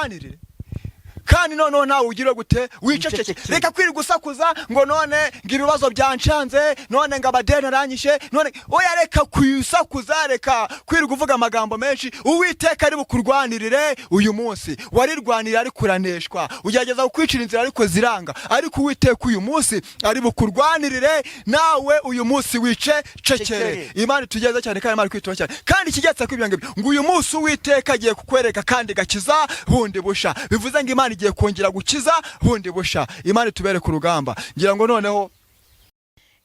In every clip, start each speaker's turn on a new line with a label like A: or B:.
A: Ganirire. Kandi noneho nawe ugire gute? Wiceceke.
B: Wicecekere.
A: Reka kwirirwa usakuza ngo none ngo ibibazo byancanze, none ngo amadeni aranyishe, none oya. Reka kwisakuza, reka kwirirwa uvuga amagambo menshi. Uwiteka ari bukurwanirire uyu munsi. Warirwanira ariko uraneshwa, ugerageza kukwicira inzira ariko ziranga, ariko Uwiteka uyu munsi ari bukurwanirire. Nawe uyu munsi wicecekere.
B: Cecekere.
A: Imana itugeze cyane kandi Imana kwitaho cyane. Kandi ikigeretse kuri ibyo ngibyo, ngo uyu munsi Uwiteka agiye kukwereka kandi gakiza bundi busha. Bivuze ngo Imana igiye kongera gukiza bundi busha. Imana itubere ku rugamba. Ngira ngo noneho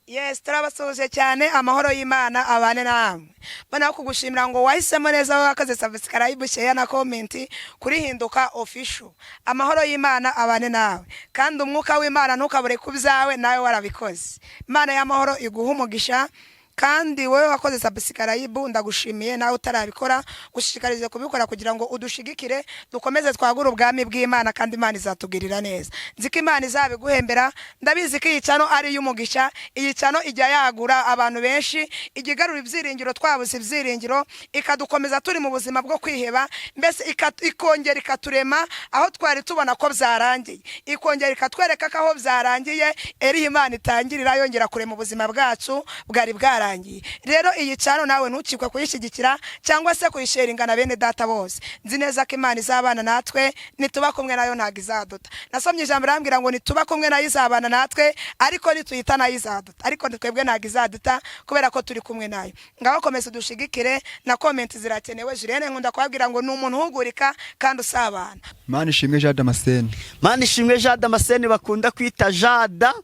C: Yes, turabasuhuje cyane. Amahoro y'Imana abane namwe. Mbona kugushimira ngo wahisemo neza, wakoze subscribe, share na comment kuri Hinduka Official. Amahoro y'Imana abane nawe, kandi umwuka w'Imana ntukabure ku byawe, nawe warabikoze. Imana y'amahoro iguha umugisha. Kandi wowe wakoze subscribe, ndagushimiye. Nawe utarabikora, gushishikarize kubikora kugira ngo udushigikire, dukomeze twagure ubwami bw'Imana, kandi Imana izatugirira neza. Nzi ko Imana izabiguhembera. Ndabizi ko iyi channel ari iy'umugisha. Iyi channel ijya yagura abantu benshi, ijya igarura ibyiringiro twabuze ibyiringiro, ikadukomeza turi mu buzima bwo kwiheba, mbese ikongera ikaturema aho twari tubona ko byarangiye, ikongera ikatwereka ko aho byarangiye eriho Imana itangirira yongera kurema ubuzima bwacu bwari bwarangiye. Rero iyi channel nawe ntukikwe kuyishyigikira cyangwa se kuyisharinga na bene data bose. Nzi neza ko Imana izabana natwe. Nituba kumwe nayo, ntabwo izaduta. Nasomye ijambo rambwira ngo nituba kumwe nayo izabana natwe, ariko nituyita nayo izaduta. Ariko twebwe ntabwo izaduta kubera ko turi kumwe nayo. Ngaho komeza udushigikire, na comment zirakenewe. Julienne, nkunda kubabwira ngo ni umuntu uhugurika kandi usabana.
A: Mana ishimwe Jean Damascene.
B: Mana ishimwe Jean Damascene, bakunda kwita Jada.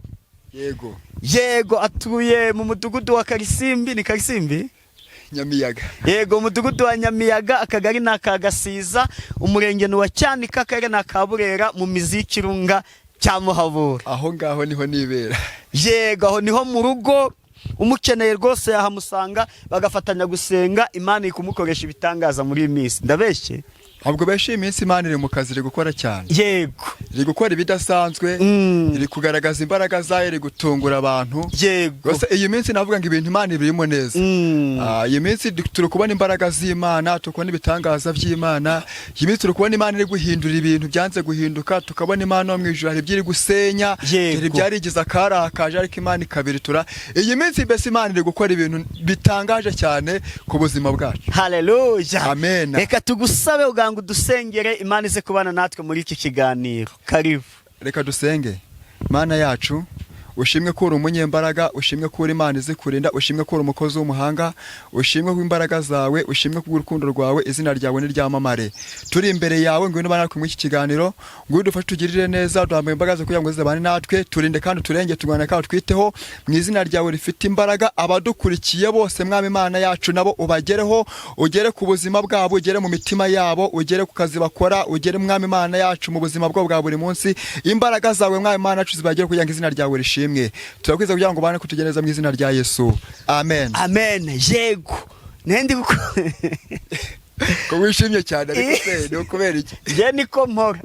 A: Yego.
B: Yego, atuye mu mudugudu wa Karisimbi. Ni Karisimbi?
A: Nyamiyaga.
B: Yego, umudugudu wa Nyamiyaga, akagari ni aka Gasiza, umurenge ni uwa Cyanika, akarere ni aka Burera, mu mizi y'ikirunga cya Muhabura.
A: Aho ngaho niho nibera.
B: Yego, aho niho mu rugo. Umukeneye rwose yahamusanga, bagafatanya gusenga. Imana iri kumukoresha ibitangaza muri iyi minsi. Ndabeshye?
A: Ntabwo benshi. Iyi minsi Imana iri mu kazi, iri gukora cyane. Iri gukora ibidasanzwe. Iri kugaragaza imbaraga zayo, iri gutungura abantu. Rwose iyi minsi navuga ngo ibintu Imana ibirimo neza. Ah, iyi minsi turi kubona imbaraga z'Imana, turi kubona ibitangaza by'Imana. Iyi minsi turi kubona Imana iri guhindura ibintu byanze guhinduka, tukabona Imana yo mu ijuru hari ibyo iri gusenya. Hari ibyarigize akarakaje, ariko Imana ikabiritura. Iyi minsi mbese Imana iri gukora ibintu bitangaje cyane ku buzima bwacu.
B: Haleluya.
A: Amen.
B: Reka tugusabe uganga udusengere, Imana ize kubana natwe muri iki kiganiro. Karibu.
A: Reka dusenge. Mana yacu, ushimwe ko uri umunyembaraga, ushimwe ko uri Imana izi kurinda, ushimwe ko uri umukozi w'umuhanga, ushimwe ko imbaraga zawe, ushimwe ko urukundo rwawe, izina ryawe niryamamare. Turi imbere yawe, ngwino ubane natwe muri iki kiganiro, ngwino udufashe, tugirire neza. Duhambaye imbaraga zawe kugira ngo zibane natwe, turinde kandi uturenge, turwane kandi twiteho mu izina ryawe rifite imbaraga. Abadukurikiye bose, Mwami Imana yacu, nabo ubagereho, ugere ku buzima bwabo, ugere mu mitima yabo, ugere ku kazi bakora, ugere, Mwami Imana yacu, mu buzima bwabo bwa buri munsi. Imbaraga zawe, Mwami Imana yacu, zibagere kugira ngo izina ryawe rishimwe. Turakwiza kugira ngo ubane kutugeneza mu izina rya Yesu, amen.
B: Amen. Yego, nendi kuko
A: Ko wishimye cyane ariko se ni ukubera iki?
B: Njye niko mpora.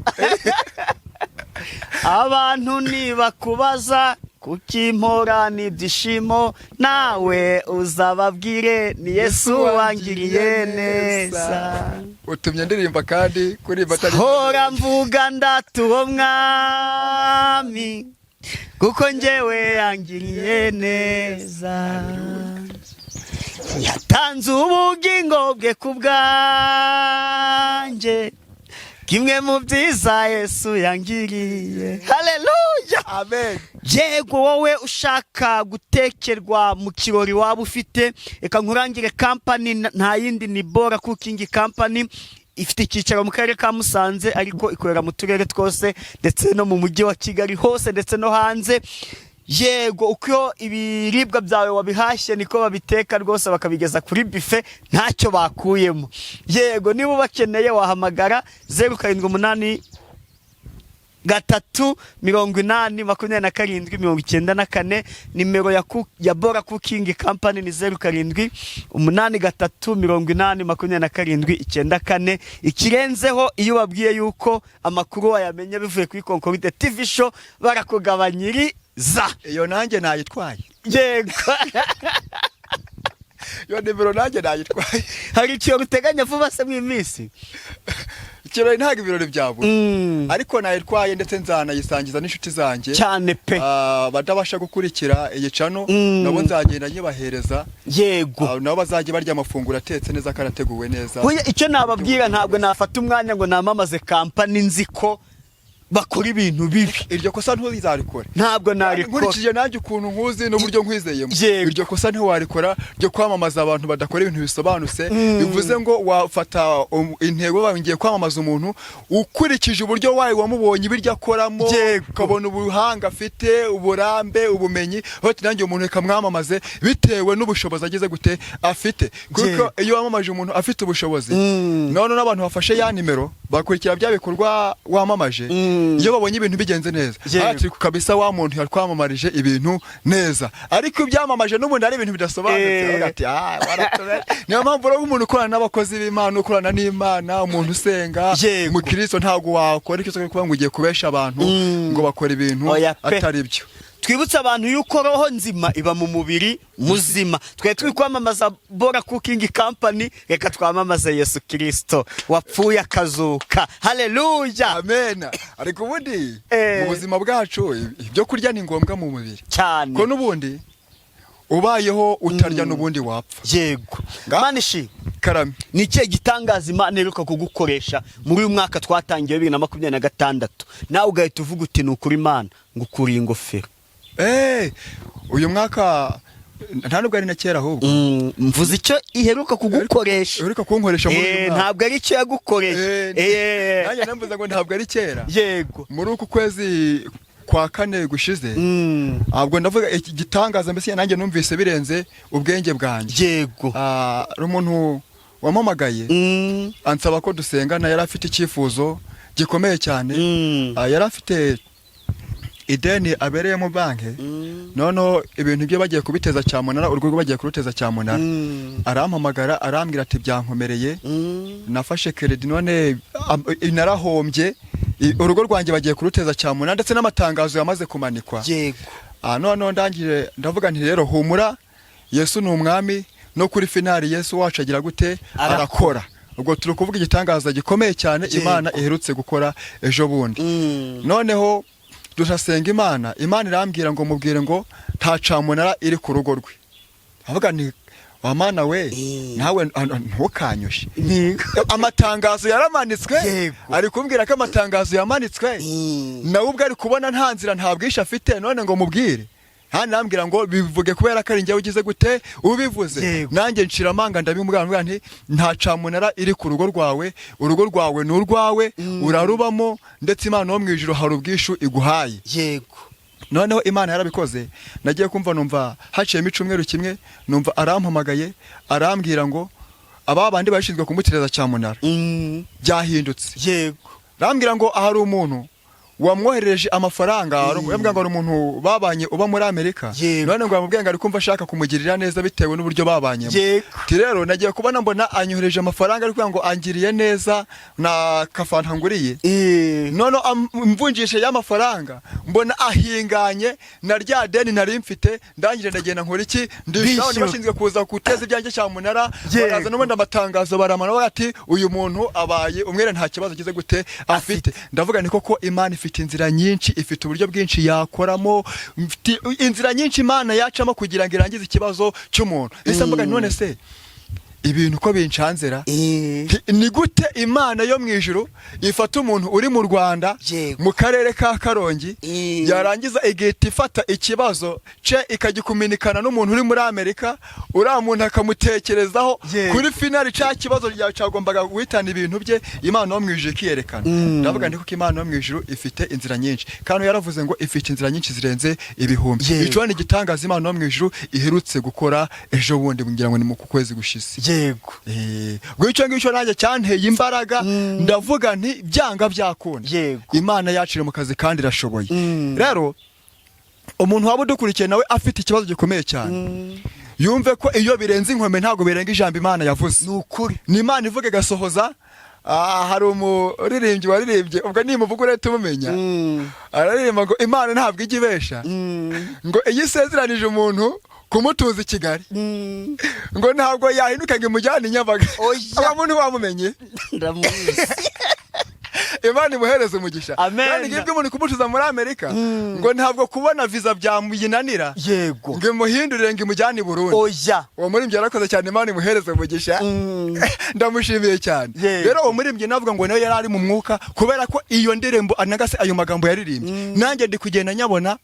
B: Abantu nibakubaza kuki mpora n'ibyishimo, nawe uzababwire ni Yesu wangiriye neza.
A: Utumye ndirimba kandi kuririmba atari
B: Hora mvuga ndata uwo mwami, kuko njyewe yangiriye neza. Yatanze ubugingo bwe ku bwanjye, kimwe mu byiza Yesu yangiriye. Haleluya.
A: Amen.
B: Yego, wowe ushaka gutekerwa mu kirori waba ufite, reka nkurangire company. Nta yindi, ni Bora Cooking Company. Ifite icyicaro mu karere ka Musanze, ariko ikorera mu turere twose, ndetse no mu mujyi wa Kigali hose, ndetse no hanze. Yego, uko ibiribwa byawe wabihashye niko babiteka rwose, bakabigeza kuri buffet ntacyo bakuyemo. Yego, niba ubakeneye wahamagara 0783 80 27 94. Nimero ya Bora Cooking Company ni 0783 80 27 94. Ikirenzeho, iyo ubabwiye yuko amakuru wayamenya bivuye kuri Concorde TV Show, barakugabanyiriza.
A: Iyo nanjye nayitwaye.
B: Yego.
A: Iyo nimero nanjye nayitwaye.
B: Hari ikintu uteganya vuba se mu minsi?
A: Ikirori ntabwo ibirori byabura, ariko nayitwaye, ndetse nzanayisangiza n'inshuti zanjye
B: Cyane pe.
A: Badabasha gukurikira iyi channel, nabo nzagenda nyibahereza. Nabo bazajya barya amafunguro atetse neza kandi ateguwe neza.
B: Oya, icyo nababwira, ntabwo nafata umwanya ngo namamaze kampani nzi ko bakora ibintu bibi.
A: Iryo kosa ntuzarikore.
B: Ntabwo narikora.
A: Nkurikije nanjye ukuntu nkuzi n'uburyo nkwizeyemo, iryo kosa ntiwarikora ryo kwamamaza abantu badakora ibintu bisobanutse. Bivuze ngo wafata intego bawe, ngiye kwamamaza umuntu ukurikije uburyo wawe wamubonye, ibiryo akoramo, ukabona ubuhanga afite, uburambe, ubumenyi, bati nanjye umuntu reka mwamamaze bitewe n'ubushobozi ageze gute afite, kuko iyo wamamaje umuntu afite ubushobozi, none n'abantu bafashe ya nimero bakurikira bya bikorwa wamamaje, iyo babonye ibintu bigenze neza, ati kabisa wa muntu yakwamamarije ibintu neza, ariko ibyamamaje n'ubundi ari ibintu bidasobanutse, bavuga ati ah, waratubeshye. Niyo mpamvu rero umuntu ukorana n'abakozi b'Imana, ukorana n'Imana, umuntu usenga, umukristo, ntabwo wakora icyo cyo kuba ngo ugiye kubesha abantu ngo bakora ibintu
B: Oya pe.
A: atari byo.
B: Twibutse abantu yuko roho nzima iba mu mubiri muzima. Twari turi kwamamaza Bora Cooking Company, reka twamamaze Yesu Kirisito wapfuye akazuka. Haleluya!
A: Amen. Ariko ubundi mu buzima bwacu ibyo kurya ni ngombwa mu mubiri,
B: Cyane.
A: ko n'ubundi ubayeho utarya n'ubundi wapfa.
B: Manishi.
A: Karame.
B: Ni ikihe gitangaza Imana iheruka kugukoresha muri uyu mwaka twatangiye, 2026, nawe ugahita uvuga uti: "Ni ukuri Imana ngukuriye ingofero"?
A: Uyu mwaka nta nubwo ari na kera ahubwo.
B: Mvuze icyo iheruka kugukoresha.
A: Iheruka kunkoresha muri uyu mwaka.
B: Ntabwo ari icyo yagukoresha.
A: Nanjye namvuze ngo ntabwo ari kera. Muri uku kwezi kwa kane gushize, ntabwo ndavuga iki gitangaza, mbese nanjye numvise birenze ubwenge bwanjye. Hari umuntu wampamagaye, ansaba ko dusengana. Yari afite icyifuzo gikomeye cyane. Yari afite ideni abereyemo banki, noneho ibintu bye bagiye kubiteza cyamunara, urwo rwo bagiye kuruteza cyamunara. Arampamagara, arambwira ati: "Byankomereye, nafashe crédit none narahombye, urugo rwanjye bagiye kuruteza cyamunara, ndetse n'amatangazo yamaze kumanikwa." Noneho ndangije ndavuga nti: "Rero humura, Yesu ni umwami, no kuri finale Yesu wacu agira gute?"
B: Arakora.
A: Arakora. Ubwo turi kuvuga igitangaza gikomeye cyane Imana iherutse gukora ejo bundi. Noneho turasenga Imana, Imana irambwira ngo mubwire ngo nta camunara iri ku rugo rwe. Avuga nti: "Wa Mana we, nawe ntukanyushe." Amatangazo yaramanitswe. Ari kumbwira ko amatangazo yamanitswe, nawe ubwo ari kubona nta nzira, nta bwishyu afite, none ngo mubwire hano, nambwira ngo bivuge kubera ko ari njyewe ugize gute ubivuze. Nanjye nshira amanga, ndabimubwira, mbwira nti: "Nta camunara iri ku rugo rwawe, urugo rwawe ni urwawe, urarubamo, ndetse Imana wo mu ijuru hari ubwishu iguhaye." Noneho Imana yarabikoze. Nagiye kumva numva haciyemo icumweru kimwe, numva arampamagaye, arambwira ngo aba bandi bashinzwe kumutereza cyamunara byahindutse. Arambwira ngo hari umuntu wamwoherereje amafaranga, arambwira ngo hari umuntu babanye uba muri Amerika, none ngo yamubwiye ngo ari kumva ashaka kumugirira neza bitewe n'uburyo babanyemo. Ati: "Rero nagiye kubona mbona anyohereje amafaranga, ari kuvuga ngo angiriye neza na kafanta nguriye." None mvunjishe y'amafaranga mbona ahinganye na rya deni nari mfite. Ndangije ndagenda nkora iki? Ndishyura.
B: Bishyura.
A: Bashinzwe kuza guteza ibyanjye cyamunara baraza, n'ubundi amatangazo baramana, bavuga ati: "Uyu muntu abaye umwere, nta kibazo agize gute afite." Ndavuga ni koko Imana ifite inzira nyinshi, ifite uburyo bwinshi yakoramo, ifite inzira nyinshi Imana yacamo kugira ngo irangize ikibazo cy'umuntu. Ese mvuga nti: "None se ibintu uko bincanzera, ni gute Imana yo mu ijuru ifata umuntu uri mu Rwanda, mu karere ka Karongi, yarangiza igahita ifata ikibazo ce ikagikuminikana n'umuntu uri muri Amerika, uriya muntu akamutekerezaho, kuri finale cya kibazo cyagombaga guhitana ibintu bye, Imana yo mu ijuru ikiyerekana?" Ndavuga ndi kuko Imana yo mu ijuru ifite inzira nyinshi, kandi yaravuze ngo ifite inzira nyinshi zirenze ibihumbi. Icyo ni igitangaza Imana yo mu ijuru iherutse gukora ejo bundi, ngira ngo ni mu kwezi gushize. Ubwo icyo ngicyo nanjye cyanteye imbaraga, ndavuga nti byanga byakunda, Imana yacu iri mu kazi kandi irashoboye. Rero umuntu waba udukurikiye nawe afite ikibazo gikomeye cyane, yumve ko iyo birenze inkombe ntabwo birenga ijambo Imana yavuze.
B: Ni ukuri.
A: Ni Imana ivuga igasohoza. Hari umuririmbyi waririmbye, ubwo nimuvuga urahita umumenya, araririmba ngo Imana ntabwo ijya ibesha, ngo iyo isezeranije umuntu kumutuza i Kigali, ngo ntabwo yahinduka ngo imujyane i Nyamagabe.
B: Oya.
A: Aba muntu wamumenye?
B: Ndamuzi.
A: Imana imuhereze umugisha.
B: Amen.
A: Kandi ngibyo umuntu kumucuza muri Amerika, ngo ntabwo kubona visa byamuyinanira, ngo imuhindurire ngo imujyane i Burundi.
B: Oya.
A: Uwo muririmbyi yarakoze cyane, Imana imuhereze umugisha. Ndamushimiye cyane. Rero uwo muririmbyi navuga ngo nawe yari ari mu mwuka, kubera ko iyo ndirimbo anagase ayo magambo yaririmbye, nanjye ndi kugenda nyabona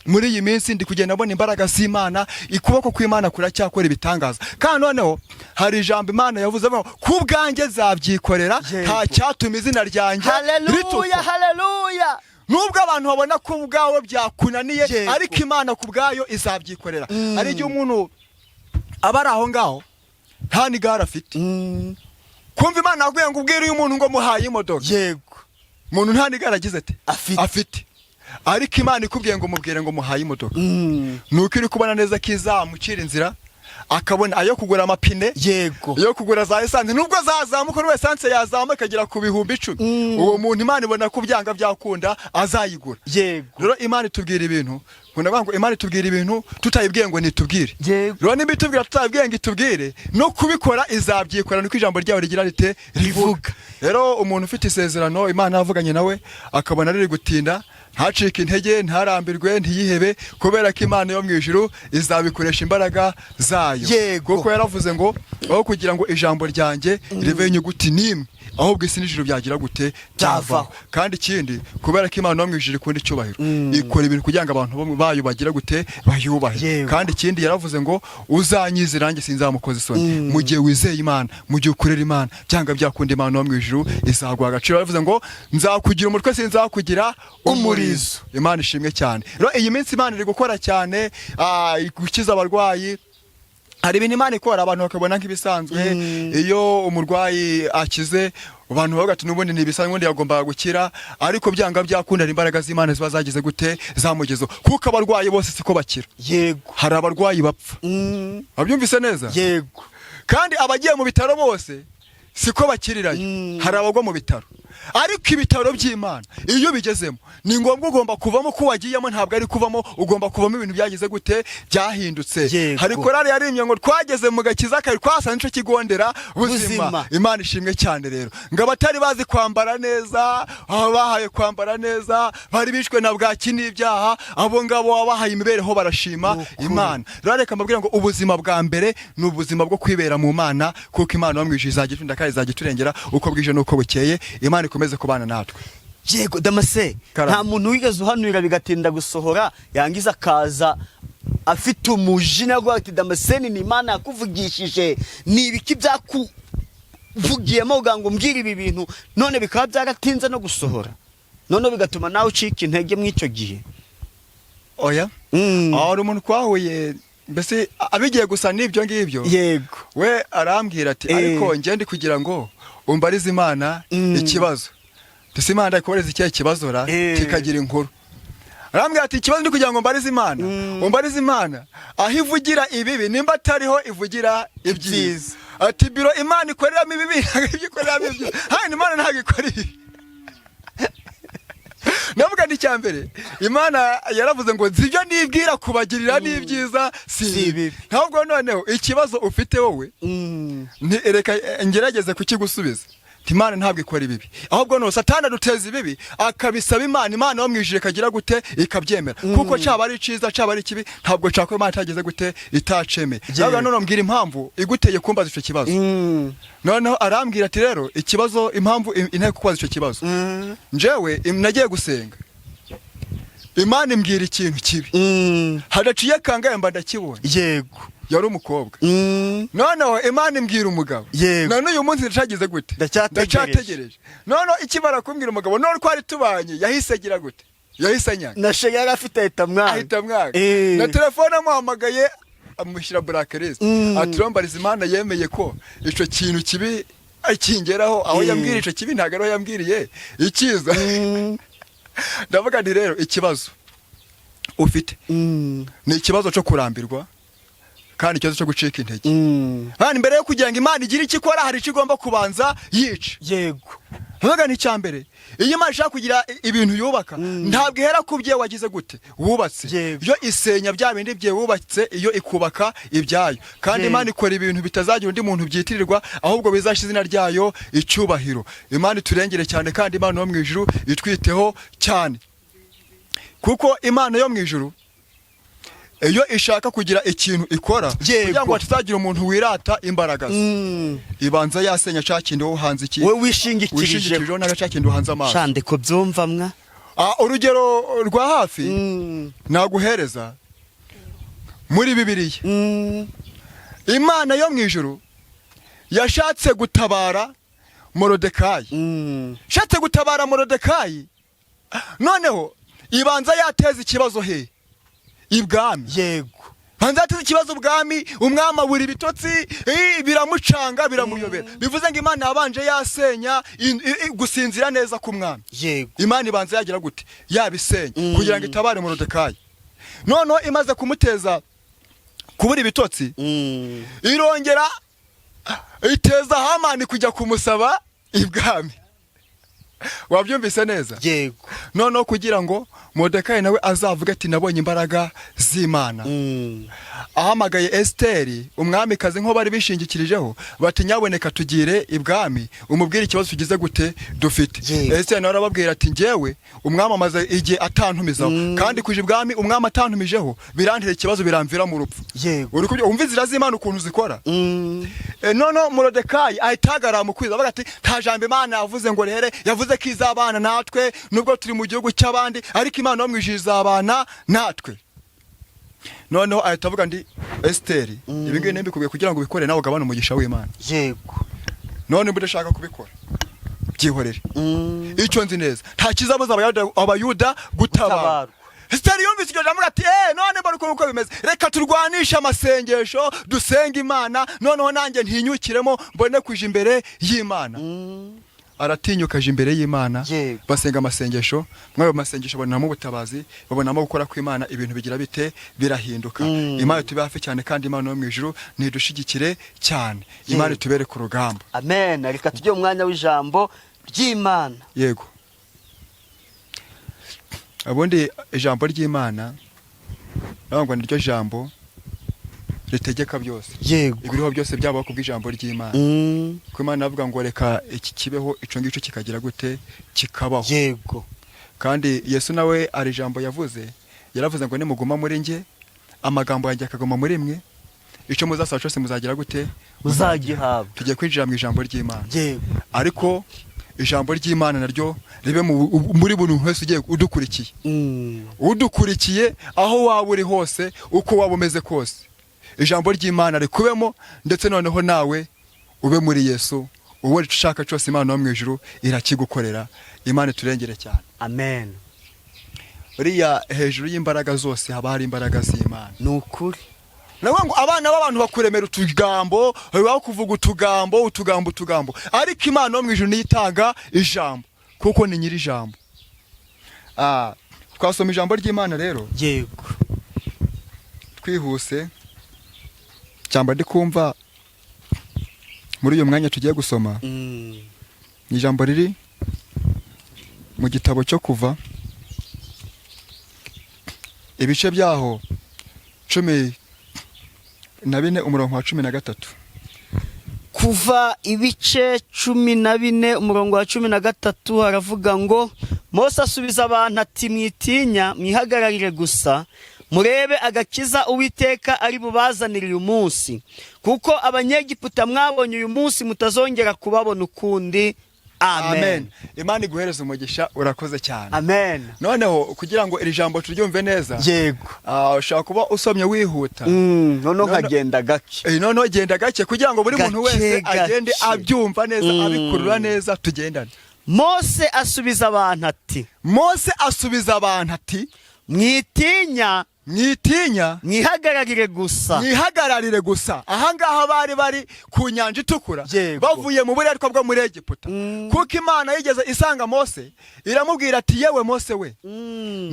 A: muri iyi minsi, ndi kugenda mbona imbaraga z'Imana, ukuboko kw'Imana kuracyakora ibitangaza. Kandi noneho hari ijambo Imana yavuze avuga ngo, ku bwanjye nzabyikorera, nta cyatuma izina ryanjye ritukwa.
B: Haleluya.
A: Nubwo abantu babona ko ubwawe byakunaniye, ariko Imana ku bwayo izabyikorera. Hari igihe umuntu aba ari aho ngaho nta n'igare afite, kumva Imana yakubwiye ngo ubwire uyu muntu ngo muhaye imodoka. Umuntu nta n'igare agize ati
B: Afite.
A: Afite, ariko Imana ikubwiye ngo mubwire ngo muhaye imodoka, nuko iri kubona neza ko izamucira inzira, akabona ayo kugura amapine, yo kugura za essence, nubwo zazamuka, n'ubu essence yazamuka ikagera ku 10,000, uwo muntu Imana ibona ko byanga byakunda azayigura. Rero Imana itubwira ibintu, nkunda kuvuga ngo Imana itubwira ibintu tutayibwiye ngo nitubwire. Rero nimba itubwira tutayibwiye ngo itubwire, no kubikora izabyikora, niko ijambo ryayo rigira rite? Rivuga. Rero umuntu ufite isezerano Imana yavuganye nawe, akabona riri gutinda, ntacike intege, ntarambirwe, ntiyihebe, kubera ko Imana yo mu ijuru izabikoresha imbaraga zayo. Kuko yaravuze ngo aho kugira ngo ijambo ryanjye rive inyuguti n'imwe, ahubwo isi n'ijuru byagira gute?
B: Byavaho.
A: Kandi ikindi, kubera ko Imana yo mu ijuru ikunda icyubahiro, ikora ibintu kugira ngo abantu bayo bagira gute? Bayubahe. Kandi ikindi yaravuze ngo uzanyizera nanjye sinzamukoza isoni. Mu gihe wizeye Imana, mu gihe ukorera Imana, byanga byakunda Imana yo mu ijuru izaguha agaciro. Yaravuze ngo nzakugira umutwe, sinzakugira umurizo. Imana ishimwe cyane. Rero iyi minsi Imana iri gukora cyane, gukiza abarwayi. Hari ibintu Imana ikora abantu bakabona nk'ibisanzwe. Iyo umurwayi akize, abantu bavuga ati n'ubundi ni ibisanzwe, ubundi yagombaga gukira. Ariko byanga byakunda imbaraga z'Imana ziba zagize gute? Zamugezeho. Kuko abarwayi bose siko bakira. Hari abarwayi bapfa. Wabyumvise neza?
B: Yego.
A: Kandi abagiye mu bitaro bose siko bakirirayo. Hari abagwa mu bitaro, ariko ibitaro by'Imana iyo ubigezemo ni ngombwa ugomba kuvamo ko wagiyemo, ntabwo ari kuvamo, ugomba kuvamo ibintu byagize gute? Byahindutse. Hari korali yaririmbye ngo twageze mu gakiza kare, twasanze ico kigondera buzima.
B: Buzima.
A: Imana ishimwe cyane. Rero ngo abatari bazi kwambara neza, aho bahaye kwambara neza, bari bishwe na bwaki n'ibyaha, abo ngabo wabahaye imibereho barashima
B: Nukuri.
A: Imana. Rero reka mbabwire ngo ubuzima bwa mbere ni ubuzima bwo kwibera mu Mana, kuko Imana yo mu ijuru izajya iturinda kandi izajya iturengera uko bwije n'uko bukeye. Imana ikomeze kubana natwe.
B: Yego, Damase.
A: Karame.
B: Nta muntu wigeze uhanurira bigatinda gusohora, yangiza akaza afite umujinya avuga ati Damascene, ni Imana yakuvugishije, ni ibiki byakuvugiyemo kugira ngo umbwire ibi bintu, none bikaba byaratinze no gusohora, none bigatuma nawe ucika intege muri icyo gihe?
A: Oya. Aho hari umuntu twahuye, mbese abigiye gusa n'ibyo ngibyo. We arambwira ati ariko njye ndi kugira ngo umbarize Imana ikibazo. Ndetse Imana ndakubariza ikihe kibazo ra? Kikagira inkuru. Arambwira ati ikibazo ndi kugira ngo mbarize Imana, umbarize Imana aho ivugira ibibi, nimba atariho ivugira ibyiza.
B: Ibyiza.
A: Ati biro Imana ikoreramo ibibi ntabwo ibyo ikoreramo ibyo hano, Imana ntabwo ikora ibi. Ndavuga ni icya mbere, Imana yaravuze ngo nzi ibyo nibwira kubagirira n'ibyiza, si
B: Si
A: ibibi.
B: ibibi.
A: Ntabwo noneho ikibazo ufite wowe, reka ngerageze kukigusubiza. Nti Imana ntabwo ikora ibibi, ahubwo no Satani aduteza ibibi akabisaba Imana, Imana yo mu ijuru ikagira gute? Ikabyemera. Kuko cyaba ari cyiza, cyaba ari kibi, ntabwo cyakora Imana itageze gute? Itacemeye. Ndavuga none mbwira impamvu iguteye kumbaza icyo kibazo. Noneho arambwira ati rero ikibazo, impamvu inteye kukubaza icyo kibazo, njyewe nagiye gusenga, Imana imbwira ikintu kibi, hadaciye kangahe mba ndakibonye. Yari umukobwa. Noneho Imana imbwira umugabo. Na n'uyu munsi ndacagize gute?
B: Ndacyategereje.
A: Ndacyategereje. Noneho ikimara kumbwira umugabo, none twari tubanye, yahise agira gute? Yahise anyanga.
B: Na sheri yari afite ahita mwanga.
A: Ahita mwanga. Na telefone amuhamagaye amushyira blacklist. Ati rombariza Imana yemeye ko ico kintu kibi akingeraho, aho yambwiriye ico kibi ntabwo ariho yambwiriye ikiza. Ndavuga nti rero ikibazo ufite ni ikibazo cyo kurambirwa kandi ikibazo cyo gucika intege. Hano imbere yo kugira ngo Imana igire icyo ikora, hari icyo igomba kubanza yica. Ntuvuga ni icya mbere, iyo Imana ishaka kugira ibintu yubaka, ntabwo ihera ku bye wagize gute wubatse. Yo isenya bya bindi bye wubatse, iyo ikubaka ibyayo. Kandi Imana ikora ibintu bitazagira undi muntu byitirirwa, ahubwo bizashyira izina ryayo icyubahiro. Imana iturengere cyane, kandi Imana yo mu ijuru itwiteho cyane, kuko Imana yo mu ijuru iyo ishaka kugira ikintu ikora kugira ngo hatazagira umuntu wirata imbaraga ze, ibanza yasenya cya kindi wowe uhanze iki,
B: we wishingikirijeho.
A: Wishingikirijeho naga cya kindi uhanze amaso.
B: Shande ko byumva mwa.
A: Urugero rwa hafi naguhereza muri Bibiliya, Imana yo mu ijuru yashatse gutabara Morodekayi. Ishatse gutabara Morodekayi, noneho ibanza yateza ikibazo he? Ibwami. Banza yateza ikibazo ubwami, umwami abura ibitotsi, biramucanga, biramuyobera. Bivuze ngo Imana yabanje yasenya gusinzira neza k'umwami. Imana ibanza yagira gute? Yabisenya kugira ngo itabare Morodekayi. Noneho imaze kumuteza kubura ibitotsi, irongera iteza Hamani kujya kumusaba ibwami. Wabyumvise neza?
B: Yego.
A: Noneho kugira ngo Morodekayi nawe azavuge ati: "Nabonye imbaraga z'Imana." Ahamagaye Esiteri umwamikazi, nko bari bishingikirijeho, bati: "Nyaboneka tugire ibwami umubwire ikibazo tugize gute dufite." Esiteri nawe arababwira ati: "Njyewe umwami amaze igihe atantumizaho, kandi kuja ibwami umwami atantumijeho birantera ikibazo, biramvira mu rupfu." Uri kubyo? Umva inzira z'Imana ukuntu zikora. Noneho Morodekayi ahita ahagarara mu kwiza, avuga ati: "Nta jambo Imana yavuze ngo rehere, yavuze ko izabana natwe nubwo turi mu gihugu cy'abandi, ariko Imana yo mu ijuru izabana natwe." Noneho ahita avuga ndi: "Esiteri, ibi ngibi ntibikubwiye kugira ngo ubikore nawe ugabane umugisha w'Imana. None niba udashaka kubikora, byihorere. Icyo nzi neza, nta kizabuza Abayuda gutabarwa."
B: Gutabarwa.
A: Esiteri yumvise iryo jambo ati: "Eh, none mbona uko bimeze, reka turwanishe amasengesho, dusenge Imana, noneho nanjye ntinyukiremo mbone kuja imbere y'Imana." Aratinyuka aje imbere y'Imana. Basenga amasengesho. Muri ayo masengesho babonamo ubutabazi, babonamo gukora kw'Imana, ibintu bigira bite? Birahinduka. Imana tube hafi cyane, kandi Imana yo mu ijuru ntidushigikire cyane. Imana itubere ku rugamba.
B: Amen. Reka tujye mu mwanya w'ijambo ry'Imana.
A: Yego, ubundi ijambo ry'Imana navuga ngo niryo jambo ritegeka byose. Ibiriho byose byabaho kubw'ijambo ry'Imana. Kuko Imana avuga ngo: "Reka iki kibeho," icyo ngicyo kikagira gute? Kikabaho. Kandi Yesu nawe ari ijambo yavuze, yaravuze ngo: "Nimuguma muri njye, amagambo yanjye akaguma muri mwe, icyo muzasaba cyose muzagira gute?"
B: Muzagihabwa.
A: Tugiye kwinjira mu ijambo ry'Imana. Ariko ijambo ry'Imana naryo ribe muri buri muntu wese ugiye udukurikiye. Udukurikiye aho waba uri hose, uko waba umeze kose, ijambo ry'Imana rikubemo, ndetse noneho nawe ube muri Yesu, uwo ushaka cyose Imana yo mu ijuru irakigukorera. Imana iturengere cyane.
B: Amen.
A: Uriya hejuru y'imbaraga zose haba hari imbaraga z'Imana.
B: Ni ukuri.
A: Nawe ngo abana b'abantu bakuremera utugambo, bakuvuga utugambo, utugambo, utugambo, ariko Imana yo mu ijuru niyo itanga ijambo, kuko ni nyiri ijambo. Twasoma ijambo ry'Imana rero. Twihuse cyangwa ndi kumva muri uyu mwanya tugiye gusoma ni ijambo riri mu gitabo cyo Kuva, ibice byaho 14, umurongo wa 13.
B: Kuva ibice 14, umurongo wa 13, haravuga ngo: "Mose asubiza abantu ati: 'Mwitinya, mwihagararire gusa, murebe agakiza Uwiteka ari bubazanire uyu munsi, kuko Abanyegiputa mwabonye uyu munsi mutazongera kubabona ukundi.' Amen."
A: Imana iguhereze umugisha, urakoze cyane.
B: Amen.
A: Noneho kugira ngo iri jambo turyumve neza, ushobora kuba usomye wihuta.
B: Noneho nkagenda gake.
A: Noneho genda gake kugira ngo buri muntu
B: Gake,
A: wese
B: gake.
A: agende abyumva neza, abikurura neza, tugendane.
B: Mose asubiza abantu ati:
A: Mose asubiza abantu ati:
B: 'Mwitinya,
A: "Mwitinya,
B: mwihagararire gusa.'"
A: "Mwihagararire gusa." Ahangaha bari bari ku Nyanja Itukura, bavuye mu buretwa bwo muri Egiputa. Kuko Imana yigeze isanga Mose, iramubwira ati: "Yewe Mose we,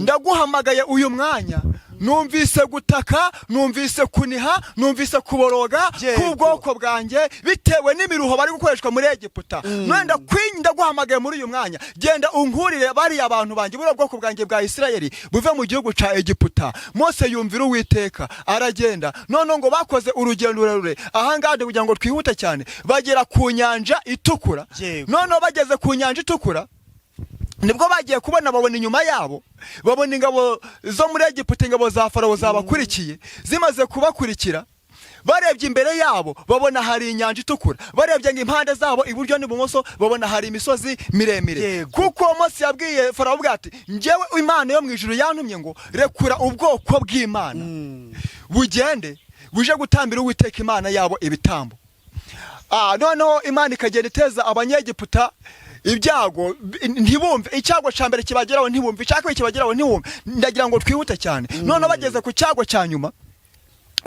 A: ndaguhamagaye uyu mwanya." Numvise gutaka, numvise kuniha, numvise kuboroga k'ubwoko bwanjye bitewe n'imiruho bari gukoreshwa muri Egiputa. None ndaguhamagaye muri uyu mwanya, genda unkurire bariya abantu banjye, buriya bwoko bwanjye bwa Isirayeli, buve mu gihugu ca Egiputa. Mose yumvira Uwiteka, aragenda. None ngo bakoze urugendo rurerure ahangaha, kugira ngo twihute cyane, bagera ku Nyanja Itukura. Noneho bageze ku Nyanja Itukura, nibwo bagiye kubona, babona inyuma yabo, babona ingabo zo muri Egiputa, ingabo za Farawo zabakurikiye. Zimaze kubakurikira, barebye imbere yabo, babona hari Inyanja Itukura. Barebye ngo impande zabo, iburyo n'ibumoso, babona hari imisozi miremire. Kuko Mose yabwiye Farawo avuga ati: "Njyewe Imana yo mu ijuru yantumye ngo rekura ubwoko bw'Imana bugende buje gutambira Uwiteka Imana yabo ibitambo." Noneho Imana ikagenda iteza Abanyegiputa ibyago, ntibumve. Icyago cya mbere kibageraho, ntibumve. Icya kabiri kibageraho, ntibumve. Ndagira ngo twihute cyane. Noneho bageze ku cyago cya nyuma,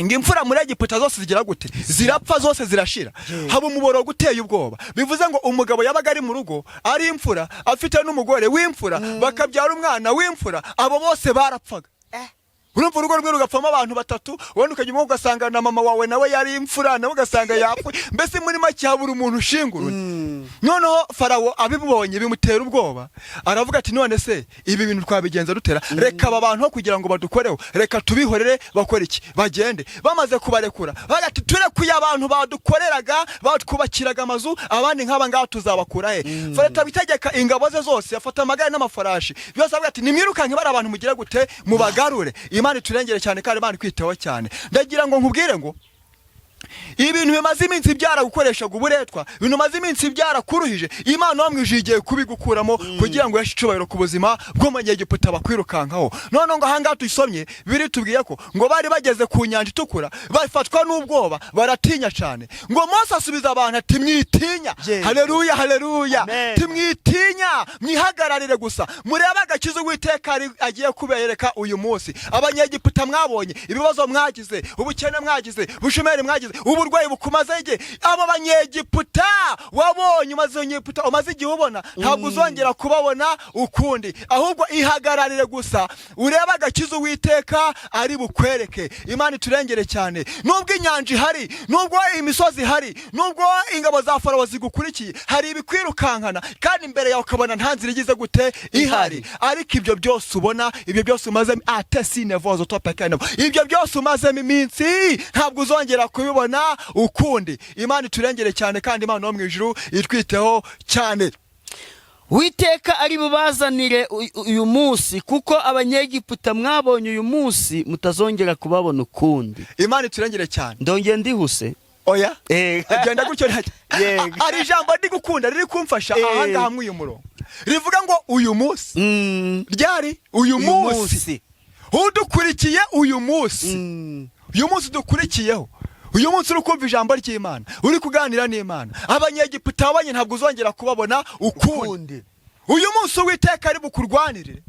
A: ngo imfura muri Egiputa zose zigira gute? Zirapfa, zose zirashira. Haba umuborogo uteye ubwoba. Bivuze ngo umugabo yabaga ari mu rugo ari imfura, afite n'umugore w'imfura, bakabyara umwana w'imfura, abo bose barapfaga. Urumva, urugo rwe rugapfamo abantu batatu, ubundi ukajya umwe ugasanga na mama wawe nawe yari imfura, nawe ugasanga yapfuye. Mbese muri make habura umuntu ushingura undi. Noneho Farawo abibonye bimutera ubwoba, aravuga ati: "None se ibi bintu twabigenza dutera? Reka aba bantu aho kugira ngo badukoreho, reka tubihorere." Bakora iki? Bagende. Bamaze kubarekura, bavuga ati: "Turekuye abantu badukoreraga, batwubakiraga amazu, abandi nk'aba ngaba tuzabakura he?" Farawo abitegeka ingabo ze zose, afata amagare n'amafarashi byose, avuga ati: "Nimwirukanke bari abantu, mugire gute? Mubagarure." Imana iturengere cyane kandi Imana ikwiteho cyane. Ndagira ngo nkubwire ngo ibintu bimaze iminsi byaragukoreshaga uburetwa, ibintu bimaze iminsi byarakuruhije, Imana wo mu ijuru igiye kubigukuramo kugira ngo uheshe icyubahiro ku buzima bw'Umunyegiputa bakwirukankaho. None ngo ahangaha tuyisomye, biri tubwiye ko ngo bari bageze ku Nyanja Itukura, bafatwa n'ubwoba, baratinya cyane. Ngo Mose asubiza abantu ati: "Mwitinya." Haleluya, haleluya.
B: Amen.
A: "Timwitinya, mwihagararire gusa, murebe agakiza Uwiteka agiye kubereka uyu munsi. Abanyegiputa mwabonye, ibibazo mwagize, ubukene mwagize, ubushomeri mwagize, uburwayi bukumaze igihe, abo Banyegiputa wabonye, umaze Egiputa umaze igihe ubona, ntabwo uzongera kubabona ukundi. Ahubwo ihagararire gusa, urebe agakiza Uwiteka ari bukwereke." Imana iturengere cyane. Nubwo inyanja ihari, nubwo imisozi ihari, nubwo ingabo za Farawo zigukurikiye, hari ibikwirukankana, kandi imbere yawe ukabona nta nzira igize gute? Ihari. Ariko ibyo byose ubona, ibyo byose umazemo atesinevozo topekeno, ibyo byose umazemo iminsi, ntabwo uzongera kubibona ukundi. Imana iturengere cyane kandi Imana yo mu ijuru itwiteho cyane.
B: Witeka ari bubazanire uyu munsi, kuko Abanyegiputa mwabonye uyu munsi mutazongera kubabona ukundi.
A: Imana iturengere cyane.
B: Ndongeye ndihuse.
A: Oya, genda gutyo ntacyo. Hari ijambo ndi gukunda riri kumfasha ahangaha mw'uyu murongo, rivuga ngo uyu munsi. Ryari? Uyu
B: Uyu
A: munsi.
B: munsi.
A: Udukurikiye uyu munsi, uyu munsi dukurikiyeho, uyu munsi uri kumva ijambo ry'Imana, uri kuganira n'Imana, Abanyegiputa wabonye ntabwo uzongera kubabona ukundi.
B: Ukundi.
A: Uyu munsi Uwiteka ari bukurwanirire,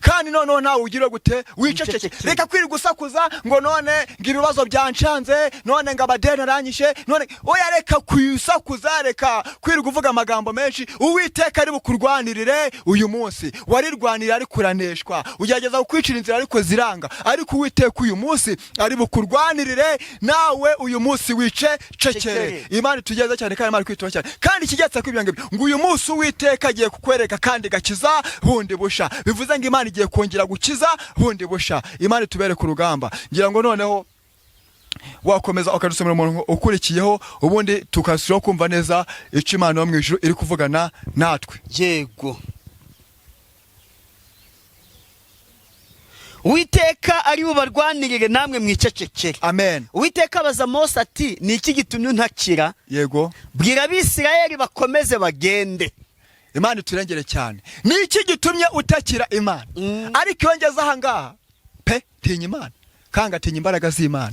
A: kandi noneho nawe ugire gute? Wiceceke.
B: Wicecekere.
A: Reka kwirirwa usakuza ngo none ngo ibibazo byancanze, none ngo amadeni aranyishe, none. Oya, reka kwisakuza, reka kwirirwa uvuga amagambo menshi. Uwiteka ari bukurwanirire uyu munsi. Warirwanira ariko uraneshwa, ugerageza kukwicira inzira ariko ziranga, ariko Uwiteka uyu munsi ari bukurwanirire, nawe uyu munsi wice cekere.
B: Cekere.
A: Imana itugeze cyane kandi Imana ikwitaho cyane. Kandi ikigeretse kuri ibyo ngibyo, ngo uyu munsi Uwiteka agiye kukwereka kandi gakiza bundi busha. Bivuze ngo Imana igiye kongera gukiza bundi busha. Imana itubere ku rugamba. Ngira ngo noneho wakomeza ukadusomera umuntu ukurikiyeho, ubundi tukasubiraho kumva neza icyo Imana yo mu ijuru iri kuvugana natwe.
B: Yego. Uwiteka ari bubarwanirire, namwe mwicecekere.
A: Amen.
B: Uwiteka abaza Mose ati: "Ni iki gitumye untakira? Bwira Abisirayeli bakomeze bagende."
A: Imana iturengere cyane. Ni iki gitumye utakira Imana? Ariko iyo ngeze aha ngaha pe, tinya Imana kandi atinya imbaraga z'Imana.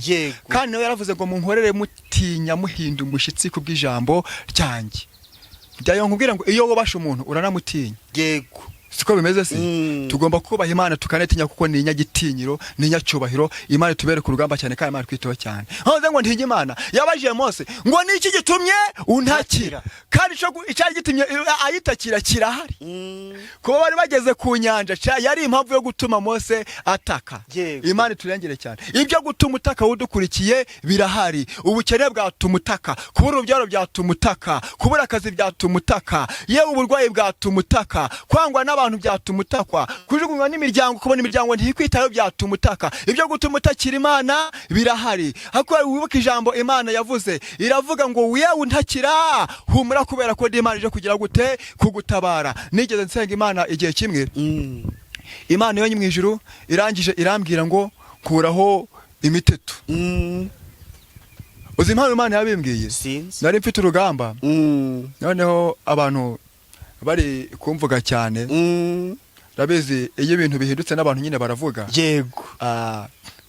A: Kandi nawe yaravuze ngo munkorere mutinya, muhinda umushyitsi kubw'ijambo ryanjye. Njyayo nkubwira ngo iyo wubasha umuntu uranamutinya. Siko bimeze se? Tugomba kubaha Imana, tukanetinya, kuko ni inyagitinyiro, ni inyacyubahiro. Imana itubere ku rugamba cyane, kandi Imana twiteho cyane. Nkoze ngo ntinye Imana yabajije Mose ngo: "Ni iki gitumye untakira?" Kandi icyari gitumye ayitakira kirahari. Kuba bari bageze ku nyanja yari impamvu yo gutuma Mose ataka. Imana iturengere cyane. Ibyo gutuma utaka udukurikiye birahari. Ubukene bwatuma utaka, kubura urubyaro byatuma utaka, kubura akazi byatuma utaka, yewe uburwayi bwatuma utaka, kwangwa n'abantu byatuma utakwa, kujugunywa n'imiryango, kubona imiryango ntikwitayeho byatuma utaka. Ibyo gutuma utakira Imana birahari. Ariko wibuke ijambo Imana yavuze, iravuga ngo: "Yewe untakira, humura, kubera ko ndi Imana ije kugira gute? Kugutabara." Nigeze nsenga Imana igihe kimwe, Imana yo mu ijuru irangije irambwira ngo: "Kuraho imiteto." Uzi impamvu Imana yabimbwiye?
B: Sinzi.
A: Nari mfite urugamba, noneho abantu bari kumvuga cyane. Urabizi, iyo ibintu bihindutse n'abantu nyine baravuga.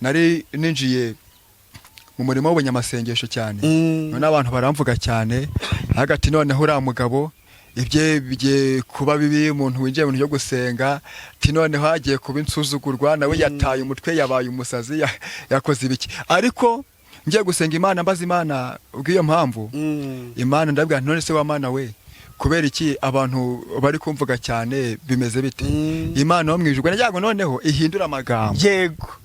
A: Nari ninjiye mu murimo w'ubunyamasengesho cyane, none abantu baramvuga cyane hagati. Noneho uriya mugabo ibye bigiye kuba bibi, umuntu winjiye mu bintu byo gusenga, ati noneho hagiye kuba insuzugurwa, nawe yataye umutwe, yabaye umusazi, yakoze ibiki. Ariko ngiye gusenga Imana, mbaza Imana ubw'iyo mpamvu. Imana ndabwira nti: "None se wa Mana we, kubera iki abantu bari kumvuga cyane? Bimeze bite?" Imana yo mu ijuru nagira ngo noneho ihindure amagambo.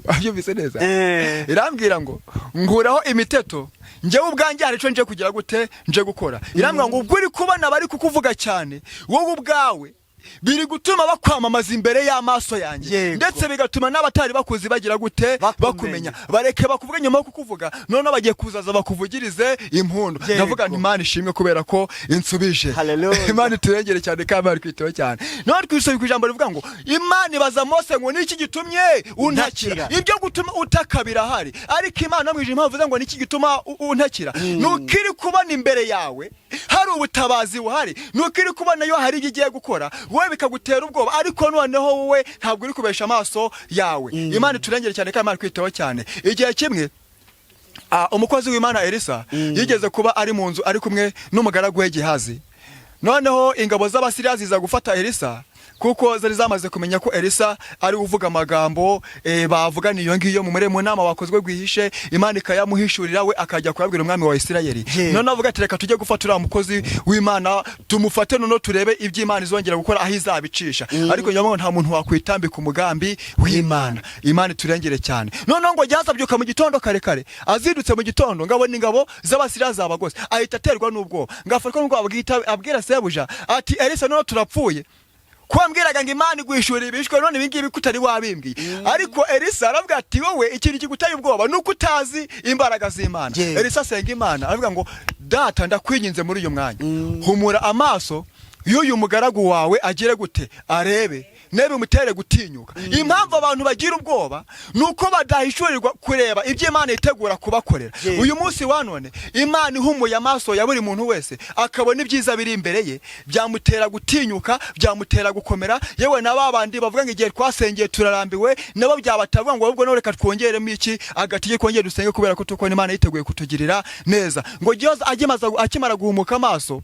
A: Abyumvise neza?
B: Eh.
A: Irambwira ngo: "Nkuraho imiteto, njyewe ubwanjye hari icyo nje kugira gute? Nje gukora." Irambwira ngo: "Ubwo uri kubona bari kukuvuga cyane, wowe ubwawe biri gutuma bakwamamaza imbere y'amaso yanjye, ndetse bigatuma n'abatari bakuzi bagira gute?
B: Bakumenya.
A: Bakumenya. Bareke bakuvuge. Nyuma yo kukuvuga, noneho bagiye kuzaza bakuvugirize impundu." Ndavuga nti: "Imana ishimwe kubera ko insubije."
B: Hallelujah.
A: Imana iturengere cyane, kandi Imana twiteho cyane. None twisomye ku ijambo rivuga ngo Imana ibaza Mose ngo: "Niki gitumye untakira?"
B: Untakira.
A: Ibyo gutuma utaka birahari, ariko Imana mu ijuru impamvu ivuze ngo: "Niki gituma untakira?" Nuko iri kubona imbere yawe hari ubutabazi buhari, nuko iri kubona yo hari ibyo igiye gukora, wowe bikagutera ubwoba. Ariko noneho wowe ntabwo uri kubesha amaso yawe. Imana iturengere cyane, kandi Imana kwitaho cyane. Igihe kimwe umukozi w'Imana Elisa yigeze kuba ari mu nzu ari kumwe n'umugaragu we Gehazi. Noneho ingabo z'Abasiriya ziza gufata Elisa, kuko zari zamaze kumenya ko Elisa ari uvuga amagambo bavugana iyo ngiyo mu nama wakozwe rwihishe, Imana ikayamuhishurira, we akajya kuyabwira umwami wa Isirayeli. Noneho avuga ati: "Reka tujye gufata uriya mukozi w'Imana, tumufate, noneho turebe ibyo Imana izongera gukora, aho izabicisha." Ariko nyamara nta muntu wakwitambika umugambi w'Imana. Imana iturengere cyane. Noneho ngo Gehazi abyuka mu gitondo kare kare, azindutse mu gitondo ngabona ingabo z'Abasiriya zabagose, ahita aterwa n'ubwoba, ngafatwa n'ubwoba, bwita abwira sebuja ati: "Elisa, noneho turapfuye, ko wambwiraga ngo Imana iguhishurira ibishwe, none ibi ngibi ko utari wabimbwiye?" Ariko Elisa aravuga ati: "Wowe ikintu kiguteye ubwoba ni uko utazi imbaraga z'Imana." Elisa asenga Imana, aravuga ngo: "Data, ndakwinginze, muri uyu mwanya humura amaso y'uyu mugaragu wawe, agire gute? Arebe nebe bimutere gutinyuka." Impamvu abantu bagira ubwoba ni uko badahishurirwa kureba ibyo Imana itegura kubakorera. Uyu munsi wa none, Imana ihumuye amaso ya buri muntu wese akabona ibyiza biri imbere ye, byamutera gutinyuka, byamutera gukomera. Yewe na ba bandi bavuga ngo igihe twasengeye turarambiwe, nabo byabatavuga ngo ahubwo none reka twongeremo iki agatege, twongere dusenge, kubera ko tukubona Imana yiteguye kutugirira neza. Ngo Gihoza akimara guhumuka amaso,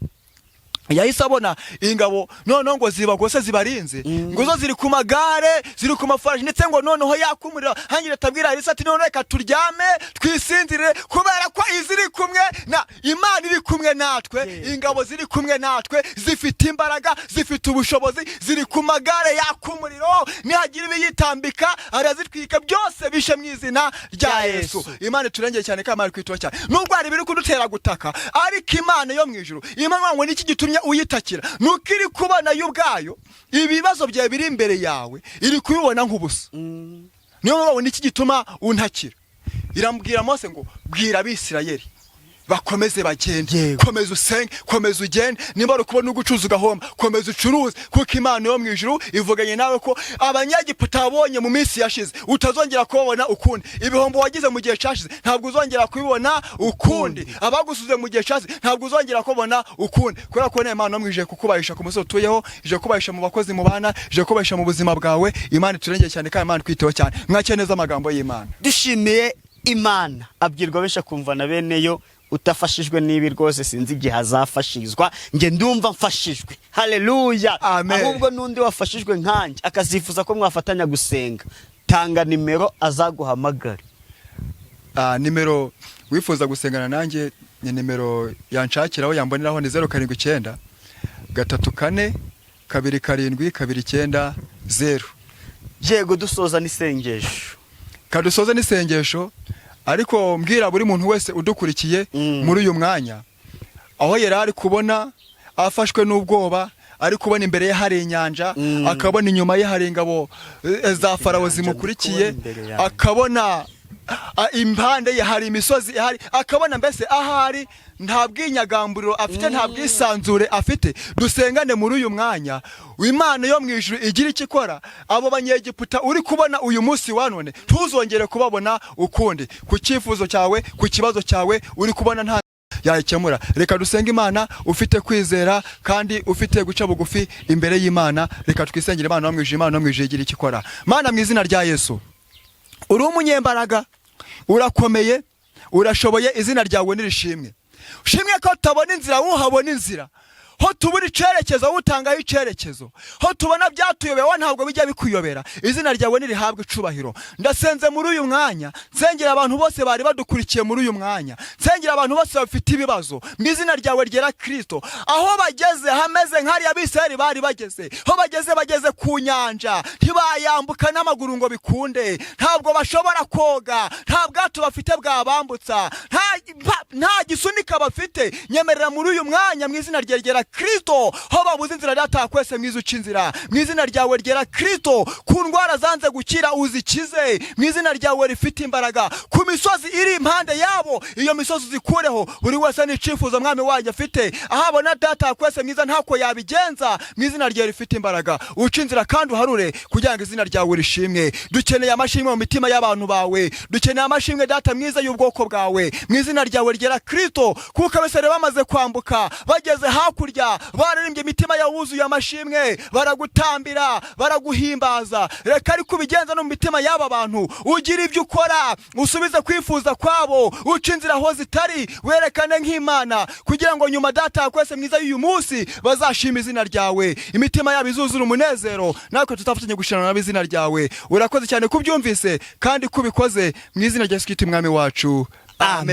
A: yahise abona ingabo noneho ngo zibagose, zibarinze, ngo zo ziri ku magare, ziri ku mafarashi, ndetse ngo noneho yakumurira hangira atabwira Elisa ati: "None reka turyame twisinzire, kubera ko iziri kumwe na Imana iri kumwe natwe, ingabo ziri kumwe natwe zifite imbaraga, zifite ubushobozi, ziri ku magare yaka umuriro, nihagira ibiyitambika arazitwika byose bishe mu izina rya
B: Rya
A: Yesu."
B: Yesu.
A: Imana iturengeye cyane, kandi Imana kwitwa cyane. Nubwo hari ibiri kudutera gutaka, ariko Imana yo mu ijuru, Imana ngo: "Niki gitumye uyitakira?" Nuko iri kubona yo ubwayo ibibazo byawe biri imbere yawe, iri kubibona nk'ubusa. Niyo mpamvu: "Niki gituma untakira?" Irambwira Mose ngo: "Bwira Abisirayeli bakomeze bagende." Komeza usenge, komeza ugende. Nimba ari ukubona ugucuruza ugahomba, komeza ucuruze, kuko Imana yo mu ijuru ivuganye nawe ko Abanyagiputa wabonye mu minsi yashize utazongera kubabona ukundi. Ibihombo wagize mu gihe cyashize ntabwo uzongera kubibona ukundi. Abagusuze mu gihe cyashize ntabwo uzongera kubona ukundi, kubera ko Imana yo mu ijuru kukubahisha ku musozi utuyeho, ije kubahisha mu bakozi mubana, ije kubahisha mu buzima bwawe. Imana iturengeye cyane, kandi Imana ikwiteho cyane. Mwakire neza amagambo y'Imana.
B: Dushimiye Imana. Abwirwa benshi akumva na bene yo. Utafashijwe n'ibi rwose sinzi igihe azafashirizwa. Njye ndumva mfashijwe, haleluya.
A: Amen.
B: Ahubwo n'undi wafashijwe nkanjye akazifuza ko mwafatanya gusenga, tanga nimero azaguhamagare.
A: Nimero wifuza gusengana nanjye ni nimero yanshakiraho, yamboneraho, ni 0793427290.
B: Yego, dusoza n'isengesho.
A: Kadusoze n'isengesho, ariko mbwira buri muntu wese udukurikiye muri uyu mwanya, aho yari ari kubona afashwe n'ubwoba, ari kubona imbere ye hari inyanja, akabona inyuma ye hari ingabo za Farawo
B: Inyanja
A: zimukurikiye,
B: ndi kubona imbere yanjye.
A: akabona impande ye hari imisozi ihari, akabona mbese ahari nta bwinyagamburiro afite, nta bwisanzure afite, dusengane muri uyu mwanya, Imana yo mu ijuru igira icyo ikora. Abo Banyegiputa uri kubona uyu munsi wa none ntuzongere kubabona ukundi. Ku cyifuzo cyawe, ku kibazo cyawe uri kubona nta yayikemura, reka dusenge Imana. Ufite kwizera kandi ufite guca bugufi imbere y'Imana, reka twisengere Imana yo mu ijuru. Imana yo mu ijuru igira icyo ikora. Mana, mu izina rya Yesu, uri umunyembaraga, urakomeye, urashoboye, izina ryawe nirishimwe. Ushimwe ko tutabona inzira, uhabona inzira. Ho tubura icerekezo, wowe utangaho icerekezo. Ho tubona byatuyobeye, wowe ntabwo bijya bikuyobera. Izina ryawe nirihabwe icubahiro. Ndasenze muri uyu mwanya, nsengera abantu bose bari badukurikiye muri uyu mwanya, nsengera abantu bose bafite ibibazo mu izina ryawe ryera Kristo. Aho bageze hameze nk'hariya Abisirayeli bari bageze. Ho bageze, bageze ku nyanja, ntibayambuka n'amaguru ngo bikunde, ntabwo bashobora koga, nta bwato bafite bwabambutsa, nta gisunika bafite. Nyemerera muri uyu mwanya mu izina ryawe ryera Kristo, ho babuze inzira, Data kwese mwiza uca inzira mu izina ryawe ryera Kristo. Ku ndwara zanze gukira, uzikize mu izina ryawe rifite imbaraga. Ku misozi iri impande yabo, iyo misozi uzikureho. Buri wese n'icyifuzo, Mwami wanjye, afite, aho abona Data kwese mwiza ntako yabigenza, mu izina ryawe rifite imbaraga uca inzira kandi uharure kugira ngo izina ryawe rishimwe. Dukeneye amashimwe mu mitima y'abantu bawe, dukeneye amashimwe, Data mwiza, y'ubwoko bwawe mu izina ryawe ryera Kristo. Kuko Abisirayeli bamaze kwambuka, bageze hakurya, baririmbye, imitima yabo wuzuye amashimwe, baragutambira, baraguhimbaza. Reka ariko ubigenza no mu mitima y'aba bantu, ugira ibyo ukora, usubize kwifuza kwabo, uca inzira aho zitari, werekane nk'Imana, kugira ngo nyuma, Data kwese mwiza, y'uyu munsi bazashima izina ryawe, imitima yabo izuzura umunezero, natwe tutafatanya gushirana nabo izina ryawe. Urakoze cyane kubyumvise kandi kubikoze, mu izina rya Yesu Kristo Umwami wacu, amen.